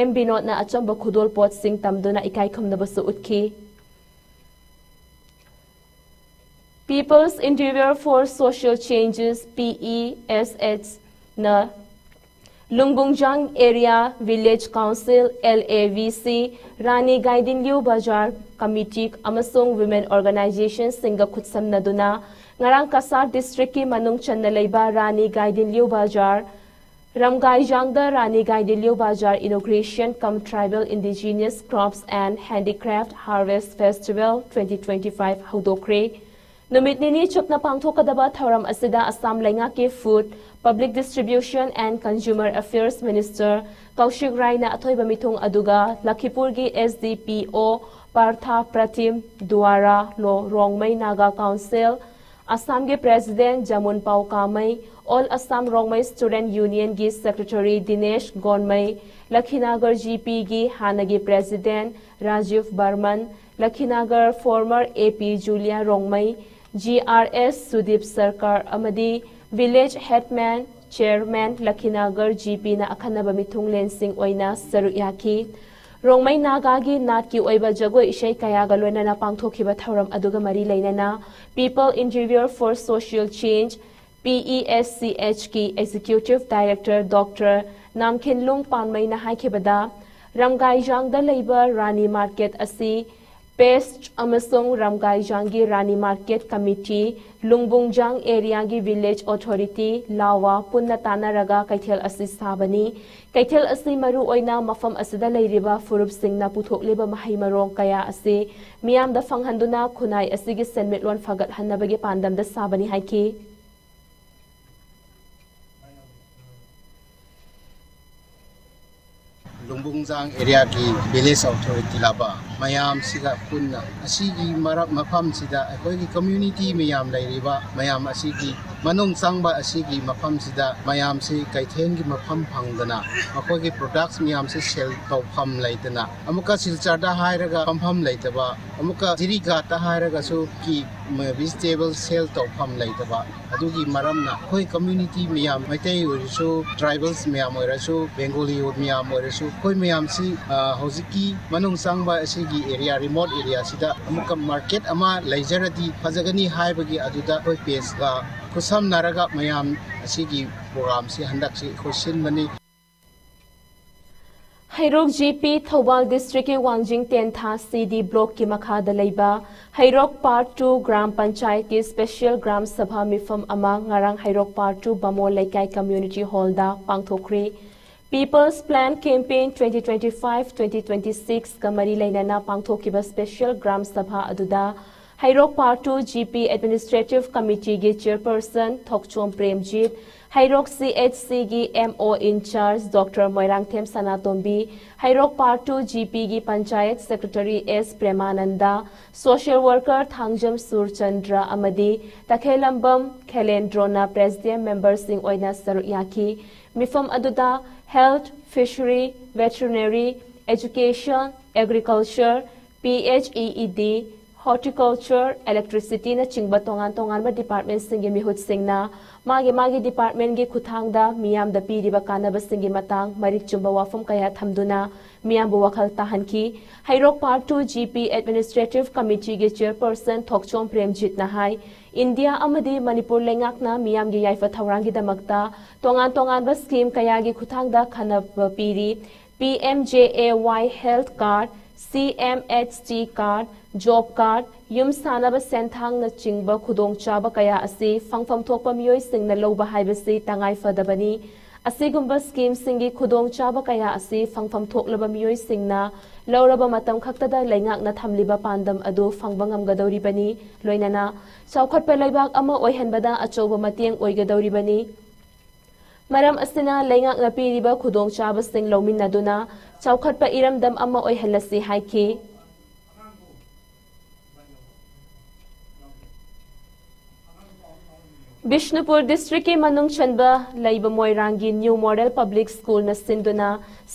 M ꯕꯤꯅꯣꯗꯅ ꯑꯆꯝꯕ ꯈꯨꯗꯣꯜ ꯄꯣꯠꯁꯤꯡ ꯇꯝꯗꯨꯅ ꯏꯀꯥꯏ ꯈꯨꯝꯅꯕꯁꯨ ꯎꯠꯈꯤ꯫ People's Endeavour for Social Changes, P E S H, ꯅ ꯂꯨꯡꯕꯨꯡꯖꯥꯡ Area Village Council, L A V C, ꯔꯥꯅꯤ ꯒꯥꯏꯗꯤꯟꯂꯤꯎ ꯕꯖꯥꯔ Committee ꯑꯃꯁꯨꯡ women organizationꯁꯤꯡꯒ ꯈꯨꯠꯁꯝꯅꯗꯨꯅ ꯉꯔꯥꯡ ꯀꯁꯥꯔ districtꯀꯤ ꯃꯅꯨꯡ ꯆꯟꯅ ꯂꯩꯕ ꯔꯥꯅꯤ ꯒꯥꯏꯗꯤꯟꯂꯤꯎ ꯕꯖꯥꯔ ꯔꯝꯒꯥꯏꯖꯥꯡꯗ ꯔꯥꯅꯤ ꯒꯥꯏꯗꯤꯟꯂꯤꯎ ꯕꯖꯥꯔ Inauguration cum Tribal Indigenous Crafts and Handicraft Harvest Festival twenty twenty-five ꯍꯧꯗꯣꯛꯈ꯭ꯔꯦ꯫ ꯅꯨꯃꯤꯠ ꯅꯤꯅꯤ ꯆꯨꯞꯅ ꯄꯥꯡꯊꯣꯛꯀꯗꯕ ꯊꯧꯔꯝ ꯑꯁꯤꯗ ꯑꯁꯥꯝ ꯂꯩꯉꯥꯛꯀꯤ Food, Public Distribution and Consumer Affairs Minister ꯀꯧꯁꯤꯛ ꯔꯥꯏꯅ ꯑꯊꯣꯏꯕ ꯃꯤꯊꯨꯡ ꯑꯗꯨꯒ ꯂꯈꯤꯄꯨꯔꯒꯤ S D P O Partha ꯄ꯭ꯔꯇꯤꯝ ꯗꯨꯋꯥꯔꯥ ꯂꯣ ꯔꯣꯡꯃꯩ ꯅꯥꯒꯥ Council, ꯑꯁꯥꯝꯒꯤ President ꯖꯃꯨꯟ ꯄꯥꯎ ꯀꯥꯃꯩ, All Assam Rongmei Student Unionꯒꯤ Secretary ꯗꯤꯅꯦꯁ ꯒꯣꯟꯃꯩ, ꯂꯈꯤꯅꯥꯒꯔ G Pꯒꯤ ꯍꯥꯟꯅꯒꯤ President Rajiv Barman, ꯂꯈꯤꯅꯥꯒꯔ former A P Julia Rongmei, G R S ꯁꯨꯗꯤꯞ ꯁꯔꯀꯥꯔ ꯑꯃꯗꯤ Village Headman, Chairman ꯂꯈꯤꯅꯥꯒꯔ G Pꯅ ꯑꯈꯟꯅꯕ ꯃꯤꯊꯨꯡꯂꯦꯟꯁꯤꯡ ꯑꯣꯏꯅ ꯁꯔꯨꯛ ꯌꯥꯈꯤ꯫ ꯔꯣꯡꯃꯩ ꯅꯥꯒꯥꯒꯤ ꯅꯥꯠꯀꯤ ꯑꯣꯏꯕ ꯖꯒꯣꯏ ꯏꯁꯩ ꯀꯌꯥꯒ ꯂꯣꯏꯅꯅ ꯄꯥꯡꯊꯣꯛꯈꯤꯕ ꯊꯧꯔꯝ ꯑꯗꯨꯒ ꯃꯔꯤ ꯂꯩꯅꯅ People Endeavour for Social Change, P E S C Hꯀꯤ Executive Director Doctor ꯅꯥꯝꯈꯤꯟꯂꯨꯡ ꯄꯥꯟꯃꯩꯅ ꯍꯥꯏꯈꯤꯕꯗ, ꯔꯝꯒꯥꯏꯖꯥꯡꯗ ꯂꯩꯕ ꯔꯥꯅꯤ market ꯑꯁꯤ ꯄꯦꯁ ꯑꯃꯁꯨꯡ ꯔꯝꯒꯥꯏꯖꯥꯡꯒꯤ ꯔꯥꯅꯤ ꯃꯥꯔꯀꯦꯠ ꯀꯃꯤꯇꯤ, ꯂꯨꯡꯕꯨꯡꯖꯥꯡ ꯑꯦꯔꯤꯌꯥꯒꯤ ꯚꯤꯂꯦꯖ ꯑꯣꯊꯣꯔꯤꯇꯤ, ꯂꯥꯋꯥ ꯄꯨꯟꯅ ꯇꯥꯟꯅꯔꯒ ꯀꯩꯊꯦꯜ ꯑꯁꯤ ꯁꯥꯕꯅꯤ꯫ ꯀꯩꯊꯦꯜ ꯑꯁꯤ ꯃꯔꯨ ꯑꯣꯏꯅ ꯃꯐꯝ ꯑꯁꯤꯗ ꯂꯩꯔꯤꯕ ꯐꯨꯔꯨꯞꯁꯤꯡꯅ ꯄꯨꯊꯣꯛꯂꯤꯕ ꯃꯍꯩ ꯃꯔꯣꯡ ꯀꯌꯥ ꯑꯁꯤ ꯃꯤꯌꯥꯝꯗ ꯐꯪꯍꯟꯗꯨꯅ ꯈꯨꯟꯅꯥꯏ ꯑꯁꯤꯒꯤ ꯁꯦꯟꯃꯤꯠꯂꯣꯟ ꯐꯒꯠꯍꯟꯅꯕꯒꯤ ꯄꯥꯟꯗꯝꯗ ꯁꯥꯕꯅꯤ ꯍꯥꯏꯈꯤ꯫ ꯂꯨꯡꯕꯨꯡꯖꯥꯡ ꯑꯦꯔꯤꯌꯥꯒꯤ ꯚꯤꯂꯦꯖ ꯑꯣꯊꯣꯔꯤꯇꯤ ꯂꯥꯕꯥ ꯃꯌꯥꯝꯁꯤꯒ ꯄꯨꯟꯅ ꯑꯁꯤꯒꯤ ꯃꯔꯛ ꯃꯐꯝꯁꯤꯗ ꯑꯩꯈꯣꯏꯒꯤ ꯀꯝꯃ꯭ꯌꯨꯅꯤꯇꯤ ꯃꯌꯥꯝ ꯂꯩꯔꯤꯕ ꯃꯌꯥꯝ ꯑꯁꯤꯒꯤ ꯃꯅꯨꯡ ꯆꯪꯕ ꯑꯁꯤꯒꯤ ꯃꯐꯝꯁꯤꯗ ꯃꯌꯥꯝꯁꯤ ꯀꯩꯊꯦꯜꯒꯤ ꯃꯐꯝ ꯐꯪꯗꯅ ꯃꯈꯣꯏꯒꯤ ꯄ꯭ꯔꯣꯗꯛꯁ ꯃꯌꯥꯝꯁꯤ ꯁꯦꯜ ꯇꯧꯐꯝ ꯂꯩꯇꯅ ꯑꯃꯨꯛꯀ ꯁꯤꯜꯆꯔꯗ ꯍꯥꯏꯔꯒ ꯐꯝꯐꯝ ꯂꯩꯇꯕ ꯑꯃꯨꯛꯀ ꯖꯤꯔꯤꯒꯥꯠꯇ ꯍꯥꯏꯔꯒꯁꯨ ꯀꯤ ꯚꯤꯖꯤꯇꯦꯕꯜ ꯁꯦꯜ ꯇꯧꯐꯝ ꯂꯩꯇꯕ ꯑꯗꯨꯒꯤ ꯃꯔꯝꯅ ꯑꯩꯈꯣꯏ ꯀꯝꯃ꯭ꯌꯨꯅꯤꯇꯤ ꯃꯌꯥꯝ ꯃꯩꯇꯩ ꯑꯣꯏꯔꯁꯨ ꯇ꯭ꯔꯥꯏꯕꯜꯁ ꯃꯌꯥꯝ ꯑꯣꯏꯔꯁꯨ ꯕꯦꯡꯒꯣꯂꯤ ꯃꯌꯥꯝ ꯑꯣꯏꯔꯁꯨ ꯑꯩꯈꯣꯏ ꯃꯌꯥꯝꯁꯤ ꯍꯧꯖꯤꯛꯀꯤ ꯃꯅꯨꯡ ꯆꯪꯕ ꯑꯁꯤꯒꯤ ꯑꯦꯔꯤꯌꯥ ꯔꯤꯃꯣꯠ ꯑꯦꯔꯤꯌꯥꯁꯤꯗ ꯑꯃꯨꯛꯀ ꯃꯥꯔꯀꯦꯠ ꯑꯃ ꯂꯩꯖꯔꯗꯤ ꯐꯖꯒꯅꯤ ꯍꯥꯏꯕꯒꯤ ꯑꯗꯨꯗ ꯑꯩꯈꯣꯏ ꯄꯦꯁꯀ ꯈꯨꯠꯁꯝꯅꯔꯒ ꯃꯌꯥꯝ ꯑꯁꯤꯒꯤ ꯄ꯭ꯔꯣꯒ꯭ꯔꯥꯝꯁꯤ ꯍꯟꯗꯛꯁꯤ ꯑꯩꯈꯣꯏ ꯁꯤꯟꯕꯅꯤ꯫ ꯍꯩꯔꯣꯛ ꯖꯤ ꯄꯤ ꯊꯧꯕꯥꯜ ꯗꯤꯁꯇ꯭ꯔꯤꯛꯀꯤ ꯋꯥꯡꯖꯤꯡ ꯇꯦꯟꯊꯥ ꯁꯤ ꯗꯤ ꯕ꯭ꯂꯣꯛꯀꯤ ꯃꯈꯥꯗ ꯂꯩꯕ ꯍꯩꯔꯣꯛ ꯄꯥꯔꯠ ꯇꯨ ꯒ꯭ꯔꯥꯝ ꯄꯟꯆꯥꯌꯠꯀꯤ ꯁ꯭ꯄꯦꯁꯤꯌꯦꯜ ꯒ꯭ꯔꯥꯝ ꯁꯚꯥ ꯃꯤꯐꯝ ꯑꯃ ꯉꯔꯥꯡ ꯍꯩꯔꯣꯛ ꯄꯥꯔꯠ ꯇꯨ ꯕꯥꯃꯣꯟ ꯂꯩꯀꯥꯏ ꯀꯝꯃ꯭ꯌꯨꯅꯤꯇꯤ ꯍꯣꯜꯗ ꯄꯥꯡꯊꯣꯛꯈ꯭ꯔꯤ꯫ People's Plan Campaign twenty twenty-five twenty twenty-six ꯀ ꯃꯔꯤ ꯂꯩꯅꯅ ꯄꯥꯡꯊꯣꯛꯈꯤꯕ ꯁ꯭ꯄꯦꯁꯤꯌꯦꯜ ꯒ꯭ꯔꯥꯝ ꯁꯚꯥ ꯑꯗꯨꯗ Heirok part two G P administrative ꯀꯃꯤꯇꯤꯒꯤ chairperson Thokchom Premjit, Heirok C H ꯁꯤꯒꯤ M O in-charge doctor Moirangthem ꯁꯅꯥꯇꯣꯝꯕꯤ, ꯍꯩꯔꯣꯛ ꯄꯥꯔꯠ ꯇꯨ ꯖꯤ ꯄꯤꯒꯤ ꯄꯟꯆꯥꯌꯠ ꯁꯦꯀ꯭ꯔꯦꯇꯔꯤ ꯑꯦꯁ ꯄ꯭ꯔꯦꯃꯥꯅꯟꯗ, ꯁꯣꯁꯤꯌꯦꯜ ꯋꯥꯔꯀꯔ ꯊꯥꯡꯖꯝ ꯁꯨꯔꯆꯟꯗ꯭ꯔ ꯑꯃꯗꯤ ꯇꯈꯦꯂꯝꯕꯝ ꯈꯦꯂꯦꯟꯗ꯭ꯔꯣꯅ ꯄ꯭ꯔꯦꯁꯤꯗꯦꯟꯠ ꯃꯦꯝꯕꯔꯁꯤꯡ ꯑꯣꯏꯅ ꯁꯔꯨꯛ ꯌꯥꯈꯤ꯫ ꯃꯤꯐꯝ ꯑꯗꯨꯗ health, fishery, veterinary, education, agriculture, P H E E D, horticulture, electricity ꯅꯆꯤꯡꯕ ꯇꯣꯉꯥꯟ ꯇꯣꯉꯥꯟꯕ ꯗꯤꯄꯥꯔꯠꯃꯦꯟꯠꯁꯤꯡꯒꯤ ꯃꯤꯍꯨꯠꯁꯤꯡꯅ ꯃꯥꯒꯤ ꯃꯥꯒꯤ ꯗꯤꯄꯥꯔꯠꯃꯦꯟꯠꯀꯤ ꯈꯨꯠꯊꯥꯡꯗ ꯃꯤꯌꯥꯝꯗ ꯄꯤꯔꯤꯕ ꯀꯥꯟꯅꯕꯁꯤꯡꯒꯤ ꯃꯇꯥꯡ ꯃꯔꯤꯛ ꯆꯨꯝꯕ ꯋꯥꯐꯝ ꯀꯌꯥ ꯊꯝꯗꯨꯅ ꯃꯤꯌꯥꯝꯕꯨ ꯋꯥꯈꯜ ꯇꯥꯍꯟꯈꯤ꯫ Heirok part two G P administrative ꯀꯃꯤꯇꯤꯒꯤ ꯆꯤꯌꯔꯄꯔꯁꯟ ꯊꯣꯛꯆꯣꯝ ꯄ꯭ꯔꯦꯝꯖꯤꯠꯅ ꯍꯥꯏ, ꯏꯟꯗꯤꯌꯥ ꯑꯃꯗꯤ ꯃꯅꯤꯄꯨꯔ ꯂꯩꯉꯥꯛꯅ ꯃꯤꯌꯥꯝꯒꯤ ꯌꯥꯏꯐ ꯊꯧꯔꯥꯡꯒꯤꯗꯃꯛꯇ ꯇꯣꯉꯥꯟ ꯇꯣꯉꯥꯟꯕ ꯁ꯭ꯀꯤꯝ ꯀꯌꯥꯒꯤ ꯈꯨꯠꯊꯥꯡꯗ ꯀꯥꯟꯅꯕ ꯄꯤꯔꯤ꯫ P M J A Y health card, C M H G card, job card, ꯌꯨꯝ ꯁꯥꯅꯕ ꯁꯦꯟꯊꯥꯡꯅꯆꯤꯡꯕ ꯈꯨꯗꯣꯡꯆꯥꯕ ꯀꯌꯥ ꯑꯁꯤ ꯐꯪꯐꯝ ꯊꯣꯛꯄ ꯃꯤꯑꯣꯏꯁꯤꯡꯅ ꯂꯧꯕ ꯍꯥꯏꯕꯁꯤ ꯇꯉꯥꯏ ꯐꯗꯕꯅꯤ꯫ ꯑꯁꯤꯒꯨꯝꯕ schemeꯁꯤꯡꯒꯤ ꯈꯨꯗꯣꯡꯆꯥꯕ ꯀꯌꯥ ꯑꯁꯤ ꯐꯪꯐꯝ ꯊꯣꯛꯂꯕ ꯃꯤꯑꯣꯏꯁꯤꯡꯅ ꯂꯧꯔꯕ ꯃꯇꯝ ꯈꯛꯇꯗ ꯂꯩꯉꯥꯛꯅ ꯊꯝꯂꯤꯕ ꯄꯥꯟꯗꯝ ꯑꯗꯨ ꯐꯪꯕ ꯉꯝꯒꯗꯧꯔꯤꯕꯅꯤ꯫ ꯂꯣꯏꯅꯅ ꯆꯥꯎꯈꯠꯄ ꯂꯩꯕꯥꯛ ꯑꯃ ꯑꯣꯏꯍꯟꯕꯗ ꯑꯆꯧꯕ ꯃꯇꯦꯡ ꯑꯣꯏꯒꯗꯧꯔꯤꯕꯅꯤ꯫ ꯃꯔꯝ ꯑꯁꯤꯅ ꯂꯩꯉꯥꯛꯅ ꯄꯤꯔꯤꯕ ꯈꯨꯗꯣꯡꯆꯥꯕꯁꯤꯡ ꯂꯧꯃꯤꯟꯅꯗꯨꯅ ꯆꯥꯎꯈꯠꯄ ꯏꯔꯝꯗꯝ ꯑꯃ ꯑꯣꯏꯍꯜꯂꯁꯤ ꯍꯥꯏꯈꯤ꯫ ꯕꯤꯁꯅꯨꯄꯨꯔ districtꯀꯤ ꯃꯅꯨꯡ ꯆꯟꯕ ꯂꯩꯕ ꯃꯣꯏꯔꯥꯡꯒꯤ New Model Public Schoolꯅ ꯁꯤꯟꯗꯨꯅ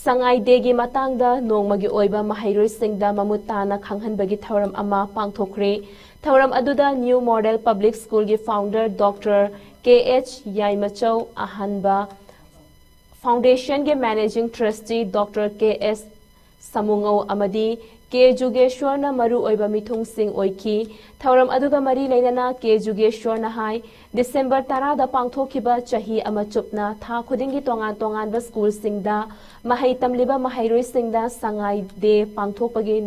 ꯁꯉꯥꯏ Dayꯒꯤ ꯃꯇꯥꯡꯗ ꯅꯣꯡꯃꯒꯤ ꯑꯣꯏꯕ ꯃꯍꯩꯔꯣꯏꯁꯤꯡꯗ ꯃꯃꯨꯠ ꯇꯥꯅ ꯈꯪꯍꯟꯕꯒꯤ ꯊꯧꯔꯝ ꯑꯃ ꯄꯥꯡꯊꯣꯛꯈ꯭ꯔꯦ꯫ ꯊꯧꯔꯝ ꯑꯗꯨꯗ New Model Public Schoolꯒꯤ founder Doctor K H ꯌꯥꯏꯃꯆꯧ ꯑꯍꯟꯕ, foundationꯒꯤ managing trustee Doctor K S ꯁꯃꯨꯉꯧ ꯑꯃꯗꯤ ꯀꯦ ꯖꯨꯒꯦꯁ꯭ꯋꯔꯅ ꯃꯔꯨꯑꯣꯏꯕ ꯃꯤꯊꯨꯡꯁꯤꯡ ꯑꯣꯏꯈꯤ꯫ ꯊꯧꯔꯝ ꯑꯗꯨꯒ ꯃꯔꯤ ꯂꯩꯅꯅ ꯀꯦ ꯖꯨꯒꯦꯁ꯭ꯋꯔꯅ ꯍꯥꯏ, ꯗꯤꯁꯦꯝꯕꯔ ꯇꯔꯥꯗ ꯄꯥꯡꯊꯣꯛꯈꯤꯕ ꯆꯍꯤ ꯑꯃ ꯆꯨꯞꯅ ꯊꯥ ꯈꯨꯗꯤꯡꯒꯤ ꯇꯣꯉꯥꯟ ꯇꯣꯉꯥꯟꯕ schoolꯁꯤꯡꯗ ꯃꯍꯩ ꯇꯝꯂꯤꯕ ꯃꯍꯩꯔꯣꯏꯁꯤꯡꯗ ꯁꯉꯥꯏ Day ꯄꯥꯡꯊꯣꯛꯄꯒꯤ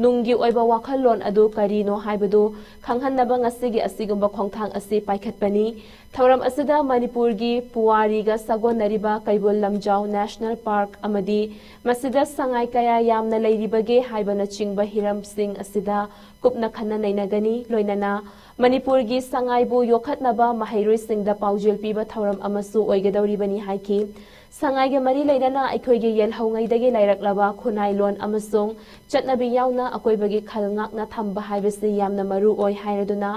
ꯅꯨꯡꯒꯤ ꯑꯣꯏꯕ ꯋꯥꯈꯜꯂꯣꯟ ꯑꯗꯨ ꯀꯔꯤꯅꯣ ꯍꯥꯏꯕꯗꯨ ꯈꯪꯍꯟꯅꯕ ꯉꯁꯤꯒꯤ ꯑꯁꯤꯒꯨꯝꯕ ꯈꯣꯡꯊꯥꯡ ꯑꯁꯤ ꯄꯥꯏꯈꯠꯄꯅꯤ꯫ ꯊꯧꯔꯝ ꯑꯁꯤꯗ ꯃꯅꯤꯄꯨꯔꯒꯤ ꯄꯨꯋꯥꯔꯤꯒ ꯁꯥꯒꯣꯟꯅꯔꯤꯕ ꯀꯩꯕꯨꯜ ꯂꯝꯖꯥꯎ National Park ꯑꯃꯗꯤ ꯃꯁꯤꯗ ꯁꯉꯥꯏ ꯀꯌꯥ ꯌꯥꯝꯅ ꯂꯩꯔꯤꯕꯒꯦ ꯍꯥꯏꯕꯅꯆꯤꯡꯕ ꯍꯤꯔꯝꯁꯤꯡ ꯑꯁꯤꯗ ꯀꯨꯞꯅ ꯈꯟꯅ ꯅꯩꯅꯒꯅꯤ꯫ ꯂꯣꯏꯅꯅ ꯃꯅꯤꯄꯨꯔꯒꯤ ꯁꯉꯥꯏꯕꯨ ꯌꯣꯛꯈꯠꯅꯕ ꯃꯍꯩꯔꯣꯏꯁꯤꯡꯗ ꯄꯥꯎꯖꯦꯜ ꯄꯤꯕ ꯊꯧꯔꯝ ꯑꯃꯁꯨ ꯑꯣꯏꯒꯗꯧꯔꯤꯕꯅꯤ ꯍꯥꯏꯈꯤ꯫ ꯁꯉꯥꯏꯒ ꯃꯔꯤ ꯂꯩꯅꯅ ꯑꯩꯈꯣꯏꯒꯤ ꯌꯦꯜꯍꯧꯉꯩꯗꯒꯤ ꯂꯩꯔꯛꯂꯕ ꯈꯨꯟꯅꯥꯏ ꯂꯣꯟ ꯑꯃꯁꯨꯡ ꯆꯠꯅꯕꯤ ꯌꯥꯎꯅ ꯑꯀꯣꯏꯕꯒꯤ ꯈꯜ ꯉꯥꯛꯅ ꯊꯝꯕ ꯍꯥꯏꯕꯁꯤ ꯌꯥꯝꯅ ꯃꯔꯨ ꯑꯣꯏ ꯍꯥꯏꯔꯗꯨꯅ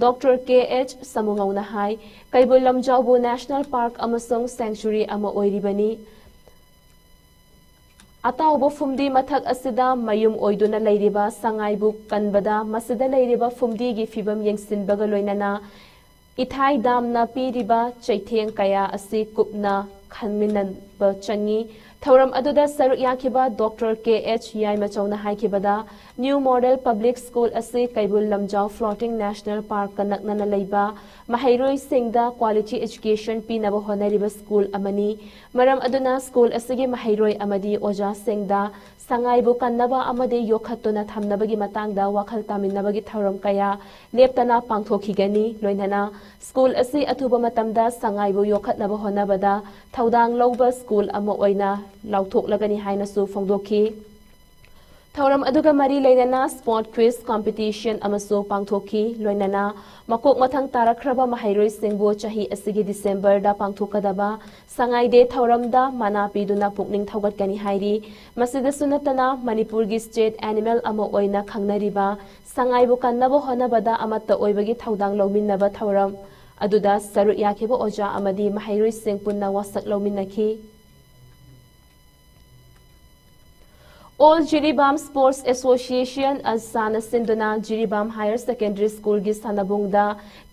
Doctor K H ꯁꯃꯨꯉꯧꯅ ꯍꯥꯏ, ꯀꯩꯕꯨꯜ ꯂꯝꯖꯥꯎꯕꯨ National Park ꯑꯃꯁꯨꯡ sanctuary ꯑꯃ ꯑꯣꯏꯔꯤꯕꯅꯤ꯫ ꯑꯇꯥꯎꯕ ꯐꯨꯝꯗꯤ ꯃꯊꯛ ꯑꯁꯤꯗ ꯃꯌꯨꯝ ꯑꯣꯏꯗꯨꯅ ꯂꯩꯔꯤꯕ ꯁꯉꯥꯏꯕꯨ ꯀꯟꯕꯗ ꯃꯁꯤꯗ ꯂꯩꯔꯤꯕ ꯐꯨꯝꯗꯤꯒꯤ ꯐꯤꯕꯝ ꯌꯦꯡꯁꯤꯟꯕꯒ ꯂꯣꯏꯅꯅ ꯏꯊꯥꯏ ꯗꯥꯝꯅ ꯄꯤꯔꯤꯕ ꯆꯩꯊꯦꯡ ꯀꯌꯥ ꯑꯁꯤ ꯀꯨꯞꯅ ꯈꯟꯃꯤꯟꯅꯕ ꯆꯪꯏ꯫ ꯊꯧꯔꯝ ꯑꯗꯨꯗ ꯁꯔꯨꯛ ꯌꯥꯈꯤꯕ ꯗꯣꯛꯇꯔ ꯀꯦ ꯑꯦꯆ ꯌꯥꯏꯃꯆꯧꯅ ꯍꯥꯏꯈꯤꯕꯗ, ꯅ꯭ꯌꯨ ꯃꯣꯗꯦꯜ ꯄꯕ꯭ꯂꯤꯛ ꯁ꯭ꯀꯨꯜ ꯑꯁꯤ ꯀꯩꯕꯨꯜ ꯂꯝꯖꯥꯎ ꯐ꯭ꯂꯣꯇꯤꯡ ꯅꯦꯁꯅꯦꯜ ꯄꯥꯔꯛꯀ ꯅꯛꯅꯅ ꯂꯩꯕ ꯃꯍꯩꯔꯣꯏꯁꯤꯡꯗ ꯀ꯭ꯋꯥꯂꯤꯇꯤ ꯑꯦꯖꯨꯀꯦꯁꯟ ꯄꯤꯅꯕ ꯍꯣꯠꯅꯔꯤꯕ ꯁ꯭ꯀꯨꯜ ꯑꯃꯅꯤ꯫ ꯃꯔꯝ ꯑꯗꯨꯅ ꯁ꯭ꯀꯨꯜ ꯑꯁꯤꯒꯤ ꯃꯍꯩꯔꯣꯏ ꯑꯃꯗꯤ ꯑꯣꯖꯥꯁꯤꯡꯗ ꯁꯉꯥꯏꯕꯨ ꯀꯟꯅꯕ ꯑꯃꯗꯤ ꯌꯣꯛꯈꯠꯇꯨꯅ ꯊꯝꯅꯕꯒꯤ ꯃꯇꯥꯡꯗ ꯋꯥꯈꯜ ꯇꯥꯃꯤꯟꯅꯕꯒꯤ ꯊꯧꯔꯝ ꯀꯌꯥ ꯂꯦꯞꯇꯅ ꯄꯥꯡꯊꯣꯛꯈꯤꯒꯅꯤ꯫ ꯂꯣꯏꯅꯅ ꯁ꯭ꯀꯨꯜ ꯑꯁꯤ ꯑꯊꯨꯕ ꯃꯇꯝꯗ ꯁꯉꯥꯏꯕꯨ ꯌꯣꯛꯈꯠꯅꯕ ꯍꯣꯠꯅꯕꯗ ꯊꯧꯗꯥꯡ ꯂꯧꯕ ꯁ꯭ꯀꯨꯜ ꯑꯃ ꯑꯣꯏꯅ ꯂꯥꯎꯊꯣꯛꯂꯒꯅꯤ ꯍꯥꯏꯅꯁꯨ ꯐꯣꯡꯗꯣꯛꯈꯤ꯫ ꯊꯧꯔꯝ ꯑꯗꯨꯒ ꯃꯔꯤ ꯂꯩꯅꯅ ꯁ꯭ꯄꯣꯔꯠ ꯀ꯭ꯋꯤꯖ ꯀꯝꯄꯤꯇꯤꯁꯟ ꯑꯃꯁꯨ ꯄꯥꯡꯊꯣꯛꯈꯤ꯫ ꯂꯣꯏꯅꯅ ꯃꯀꯣꯛ ꯃꯊꯪ ꯇꯥꯔꯛꯈ꯭ꯔꯕ ꯃꯍꯩꯔꯣꯏꯁꯤꯡꯕꯨ ꯆꯍꯤ ꯑꯁꯤꯒꯤ ꯗꯤꯁꯦꯝꯕꯔꯗ ꯄꯥꯡꯊꯣꯛꯀꯗꯕ ꯁꯉꯥꯏ ꯗꯦ ꯊꯧꯔꯝꯗ ꯃꯅꯥ ꯄꯤꯗꯨꯅ ꯄꯨꯛꯅꯤꯡ ꯊꯧꯒꯠꯀꯅꯤ ꯍꯥꯏꯔꯤ꯫ ꯃꯁꯤꯗꯁꯨ ꯅꯠꯇꯅ ꯃꯅꯤꯄꯨꯔꯒꯤ ꯁ꯭ꯇꯦꯠ ꯑꯦꯅꯤꯃꯦꯜ ꯑꯃ ꯑꯣꯏꯅ ꯈꯪꯅꯔꯤꯕ ꯁꯉꯥꯏꯕꯨ ꯀꯟꯅꯕ ꯍꯣꯠꯅꯕꯗ ꯑꯃꯠꯇ ꯑꯣꯏꯕꯒꯤ ꯊꯧꯗꯥꯡ ꯂꯧꯃꯤꯟꯅꯕ ꯊꯧꯔꯝ ꯑꯗꯨꯗ ꯁꯔꯨꯛ ꯌꯥꯈꯤꯕ ꯑꯣꯖꯥ ꯑꯃꯗꯤ ꯃꯍꯩꯔꯣꯏꯁꯤꯡ ꯄꯨꯟꯅ ꯋꯥꯁꯛ ꯂꯧꯃꯤꯟꯅꯈꯤ꯫ All Jiribam Sports Association, ꯑꯜꯁꯥꯅ ꯁꯤꯟꯗꯨꯅ ꯖꯤꯔꯤꯕꯥꯝ ꯍꯥꯌꯔ ꯁꯦꯀꯦꯟꯗꯔꯤ ꯁ꯭ꯀꯨꯜꯒꯤ ꯁꯥꯟꯅꯕꯨꯡꯗ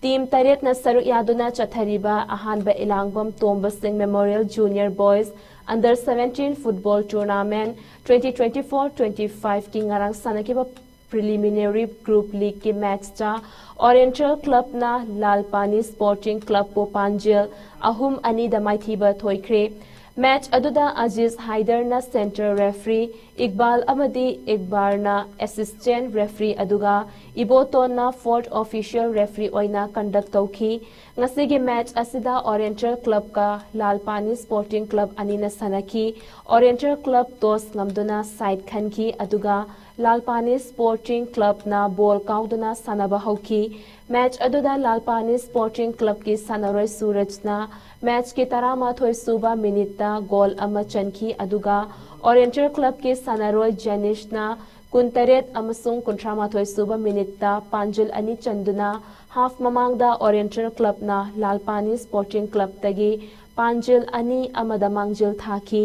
ꯇꯤꯝ ꯇꯔꯦꯠꯅ ꯁꯔꯨꯛ ꯌꯥꯗꯨꯅ ꯆꯠꯊꯔꯤꯕ ꯑꯍꯥꯟꯕ ꯏꯂꯥꯡꯕꯝ ꯇꯣꯝꯕ ꯁꯤꯡ memorial junior boys under seventeen football tournament twenty twenty four twenty ꯐꯥꯏꯚꯀꯤ ꯉꯔꯥꯡ ꯁꯥꯟꯅꯈꯤꯕ ꯄ꯭ꯔꯤꯂꯤꯃꯤꯅꯔꯤ ꯒ꯭ꯔꯨꯞ ꯂꯤꯒꯀꯤ ꯃꯦꯆꯇ ꯑꯣꯔꯤꯌꯦꯟꯇꯦꯜ ꯀ꯭ꯂꯕꯅ ꯂꯥꯜ ꯄꯥꯅꯤ ꯁ꯭ꯄꯣꯔꯇꯤꯡ ꯀ꯭ꯂꯕꯄꯨ ꯄꯥꯟꯖꯤꯜ ꯑꯍꯨꯝ ꯑꯅꯤꯗ ꯃꯥꯏꯊꯤꯕ ꯊꯣꯏꯈ꯭ꯔꯦ꯫ ꯃꯦꯆ ꯑꯗꯨꯗ ꯑꯖꯤꯖ ꯍꯥꯏꯗꯔꯅ ꯁꯦꯟꯇꯔ ꯔꯦꯐ꯭ꯔꯤ, ꯏꯛꯕꯥꯜ ꯑꯃꯗꯤ ꯏꯛꯕꯥꯔꯅ ꯑꯦꯁꯤꯁꯇꯦꯟꯠ ꯔꯦꯐ꯭ꯔꯤ, ꯑꯗꯨꯒ ꯏꯕꯣꯇꯣꯟꯅ ꯐꯣꯔꯠ ꯑꯣꯐꯤꯁꯤꯌꯦꯜ ꯔꯦꯐ꯭ꯔꯤ ꯑꯣꯏꯅ ꯀꯟꯗꯛ ꯇꯧꯈꯤ꯫ ꯉꯁꯤꯒꯤ ꯃꯦꯆ ꯑꯁꯤꯗ ꯑꯣꯔꯤꯌꯦꯟꯇꯦꯜ ꯀ꯭ꯂꯕꯀ ꯂꯥꯜ ꯄꯥꯅꯤ ꯁ꯭ꯄꯣꯔꯇꯤꯡ ꯀ꯭ꯂꯕ ꯑꯅꯤꯅ ꯁꯥꯟꯅꯈꯤ꯫ ꯑꯣꯔꯤꯌꯦꯟꯇꯦꯜ ꯀ꯭ꯂꯕ ꯇꯣꯁ ꯉꯝꯗꯨꯅ ꯁꯥꯏꯠ ꯈꯟꯈꯤ, ꯑꯗꯨꯒ ꯂꯥꯜ ꯄꯥꯅꯤ ꯁ꯭ꯄꯣꯔꯇꯤꯡ ꯀ꯭ꯂꯕꯅ ꯕꯣꯜ ꯀꯥꯎꯗꯨꯅ ꯁꯥꯟꯅꯕ ꯍꯧꯈꯤ꯫ ꯃꯦꯆ ꯑꯗꯨꯗ ꯂꯥꯜ ꯄꯥꯅꯤ ꯁ꯭ꯄꯣꯔꯇꯤꯡ ꯀ꯭ꯂꯕꯀꯤ ꯁꯥꯟꯅꯔꯣꯏ ꯁꯨꯔꯖꯅ ꯃꯦꯆꯀꯤ ꯇꯔꯥꯃꯥꯊꯣꯏ ꯁꯨꯕ ꯃꯤꯅꯤꯠꯇ ꯒꯣꯜ ꯑꯃ ꯆꯟꯈꯤ, ꯑꯗꯨꯒ ꯑꯣꯔꯤꯌꯦꯟꯇꯦꯜ ꯀ꯭ꯂꯕꯀꯤ ꯁꯥꯟꯅꯔꯣꯏ ꯖꯦꯅꯤꯁꯅ ꯀꯨꯟꯇꯔꯦꯠ ꯑꯃꯁꯨꯡ ꯀꯨꯟꯊ꯭ꯔꯥꯃꯥꯊꯣꯏ ꯁꯨꯕ ꯃꯤꯅꯤꯠꯇ ꯄꯥꯟꯖꯤꯜ ꯑꯅꯤ ꯆꯟꯗꯨꯅ ꯍꯥꯐ ꯃꯃꯥꯡꯗ ꯑꯣꯔꯤꯌꯦꯟꯇꯦꯜ ꯀ꯭ꯂꯕꯅ ꯂꯥꯜ ꯄꯥꯅꯤ ꯁ꯭ꯄꯣꯔꯇꯤꯡ ꯀ꯭ꯂꯕꯇꯒꯤ ꯄꯥꯟꯖꯤꯜ ꯑꯅꯤ ꯑꯃꯗ ꯃꯥꯡꯖꯤꯜ ꯊꯥꯈꯤ꯫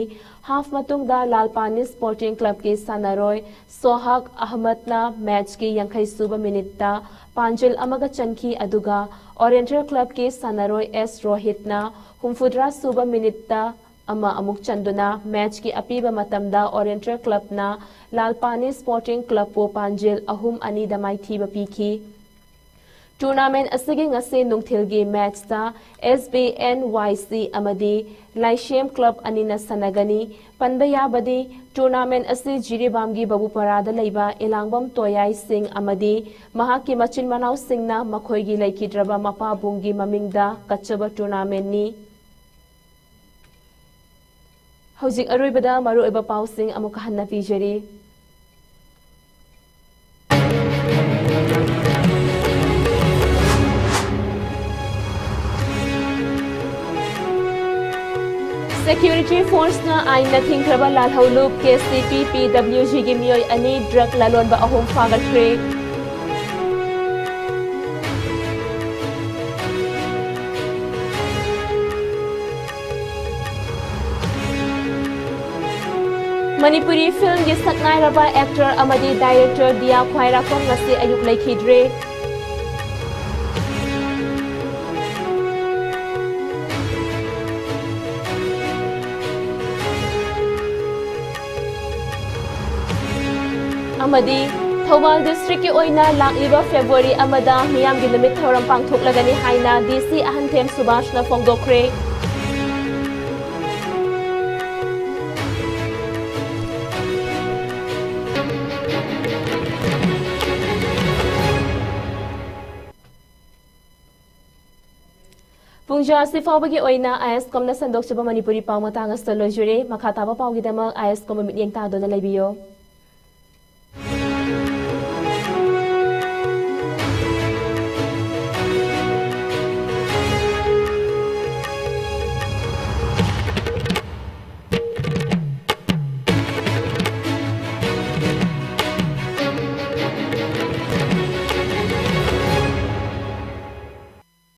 ꯍꯥꯐ ꯃꯇꯨꯡꯗ ꯂꯥꯜ ꯄꯥꯅꯤ ꯁ꯭ꯄꯣꯔꯇꯤꯡ ꯀ꯭ꯂꯕꯀꯤ ꯁꯥꯟꯅꯔꯣꯏ ꯁꯣꯍꯥꯛ ꯑꯍꯃꯗꯅ ꯃꯦꯆꯀꯤ ꯌꯥꯡꯈꯩ ꯁꯨꯕ ꯃꯤꯅꯤꯠꯇ ꯄꯥꯟꯖꯤꯜ ꯑꯃꯒ ꯆꯟꯈꯤ, ꯑꯗꯨꯒ ꯑꯣꯔꯤꯌꯦꯟꯇꯦꯜ ꯀ꯭ꯂꯕꯀꯤ ꯁꯥꯟꯅꯔꯣꯏ ꯑꯦꯁ ꯔꯣꯍꯤꯠꯅ ꯍꯨꯝꯐꯨꯇꯔꯥ ꯁꯨꯕ ꯃꯤꯅꯤꯠꯇ ꯑꯃ ꯑꯃꯨꯛ ꯆꯟꯗꯨꯅ ꯃꯦꯆꯀꯤ ꯑꯄꯤꯕ ꯃꯇꯝꯗ Oriental Clubꯅ ꯂꯥꯜꯄꯥꯅꯤ Sporting Clubꯄꯨ ꯄꯥꯟꯖꯤꯜ ꯑꯍꯨꯝ ꯑꯅꯤꯗ ꯃꯥꯏꯊꯤꯕ ꯄꯤꯈꯤ꯫ Tournament ꯑꯁꯤꯒꯤ ꯉꯁꯤ ꯅꯨꯡꯊꯤꯜꯒꯤ ꯃꯦꯆꯇ S B N Y C ꯑꯃꯗꯤ ꯂꯥꯏꯁꯦꯝ Club ꯑꯅꯤꯅ ꯁꯥꯟꯅꯒꯅꯤ꯫ ꯄꯟꯕ ꯌꯥꯕꯗꯤ, tournament ꯑꯁꯤ ꯖꯤꯔꯤꯕꯥꯝꯒꯤ ꯕꯕꯨꯄꯔꯥꯗ ꯂꯩꯕ ꯏꯂꯥꯡꯕꯝ ꯇꯣꯌꯥꯏ ꯁꯤꯡ ꯑꯃꯗꯤ ꯃꯍꯥꯛꯀꯤ ꯃꯆꯤꯟ ꯃꯅꯥꯎꯁꯤꯡꯅ ꯃꯈꯣꯏꯒꯤ ꯂꯩꯈꯤꯗ꯭ꯔꯕ ꯃꯄꯥꯕꯨꯡꯒꯤ ꯃꯃꯤꯡꯗ ꯀꯠꯆꯕ tournamentꯅꯤ꯫ ꯍꯧꯖꯤꯛ ꯑꯔꯣꯏꯕꯗ ꯃꯔꯨꯑꯣꯏꯕ ꯄꯥꯎꯁꯤꯡ ꯑꯃꯨꯛ ꯍꯟꯅ ꯄꯤꯖꯔꯤ꯫ Security Forceꯅ ꯑꯥꯏꯟꯅ ꯊꯤꯡꯈ꯭ꯔꯕ ꯂꯥꯜꯍꯧꯂꯨꯞ K C P P W Gꯒꯤ ꯃꯤꯑꯣꯏ ꯑꯅꯤ, drug ꯂꯂꯣꯟꯕ ꯑꯍꯨꯝ ꯐꯥꯒꯠꯈ꯭ꯔꯦ꯫ ꯃꯅꯤꯄꯨꯔꯤ filmꯒꯤ ꯁꯛꯅꯥꯏꯔꯕ actor ꯑꯃꯗꯤ director ꯗꯤꯌꯥ ꯈ꯭ꯋꯥꯏꯔꯥꯛꯄꯝ ꯉꯁꯤ ꯑꯌꯨꯛ ꯂꯩꯈꯤꯗ꯭ꯔꯦ꯫ ꯑꯃꯗꯤ ꯊꯧꯕꯥꯜ districtꯀꯤ ꯑꯣꯏꯅ ꯂꯥꯛꯂꯤꯕ February ꯑꯃꯗ ꯃꯤꯌꯥꯝꯒꯤ ꯅꯨꯃꯤꯠ ꯊꯧꯔꯝ ꯄꯥꯡꯊꯣꯛꯂꯒꯅꯤ ꯍꯥꯏꯅ D C ꯑꯍꯟꯊꯦꯝ ꯁꯨꯕꯥꯁꯅ ꯐꯣꯡꯗꯣꯛꯈ꯭ꯔꯦ꯫ ꯄꯨꯡꯖꯥ ꯑꯁꯤ ꯐꯥꯎꯕꯒꯤ ꯑꯣꯏꯅ ISCOMꯅ ꯁꯟꯗꯣꯛꯆꯕ ꯃꯅꯤꯄꯨꯔꯤ ꯄꯥꯎ ꯃꯇꯥꯡ ꯑꯁꯤꯗ ꯂꯣꯏꯖꯔꯦ꯫ ꯃꯈꯥ ꯇꯥꯕ ꯄꯥꯎꯒꯤꯗꯃꯛ ISCOMꯕꯨ ꯃꯤꯠꯌꯦꯡ ꯇꯥꯗꯨꯅ ꯂꯩꯕꯤꯌꯨ꯫